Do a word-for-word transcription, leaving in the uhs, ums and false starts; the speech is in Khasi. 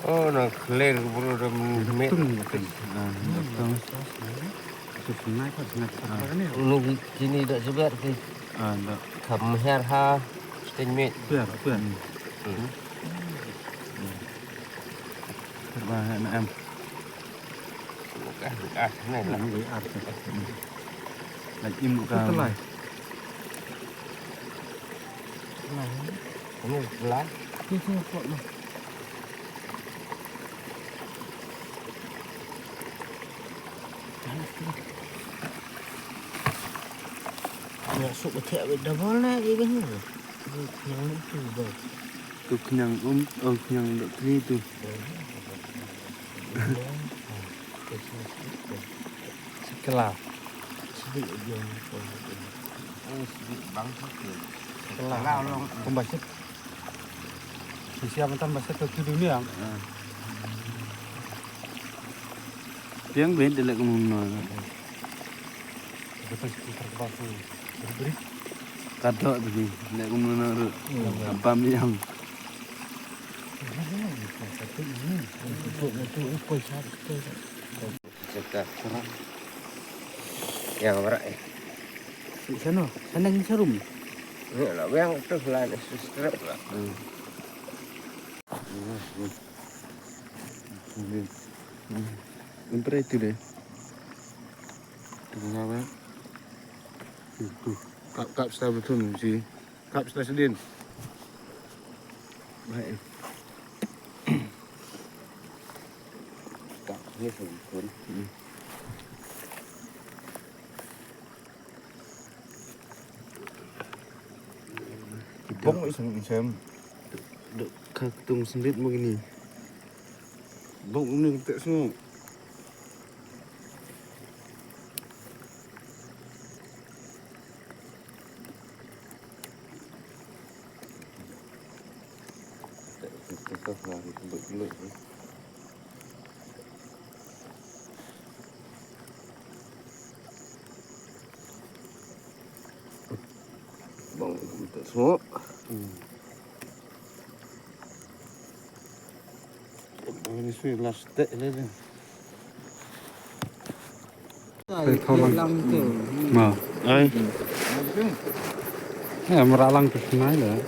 Oh, na clear bro, da men. Tung, tung. Ah, tung. Tu senai kau, senai kau. Unu kini dak jebat ke. Ah, dak. Kam her ha. Sting mit. Piar, piar. Hmm. Hmm. Terba na em. Buka, buka, senai lah. Buka. Hmm. Lagi buka. Betul lah. Nah, ini lah. Ini semua kuat lah. Ya, sok betek double na je kan. Yang itu, bang. Tu kenyang um, oh, kenyang dok kri tu. Sekelah. Sedih dia. Oh, sedih bang. Sekelah. Sekelah long. Pembasit. Siap matan basket ke kiri ni, ya. Yang bed delek mun. Betul sekitar ke bawah tu. Beri. Kadok tadi, delek mun ru. Apa yang. Satu ini. Untuk, untuk, untuk, satu. Saka. Yang berat eh. Di sana, sana yang serum. Ni lah yang tu lah, ni subscribe lah. Hmm. Ini. Hmm. Ini tu deh. Tu apa? Itu. Kap, kap style betul ni, si. Kap style sedin. Baik. Tak, ni sempun. Hmm. Bong isem isem. Dok ka tung sendit mo gini. Bong ini tak semua. Bang, tak semua. Hmm. Bang, ini sui last tek ni. Ai, thau lang. Lang tu. Ma. Ai. Hmm. Ya, meralang tu senai lah.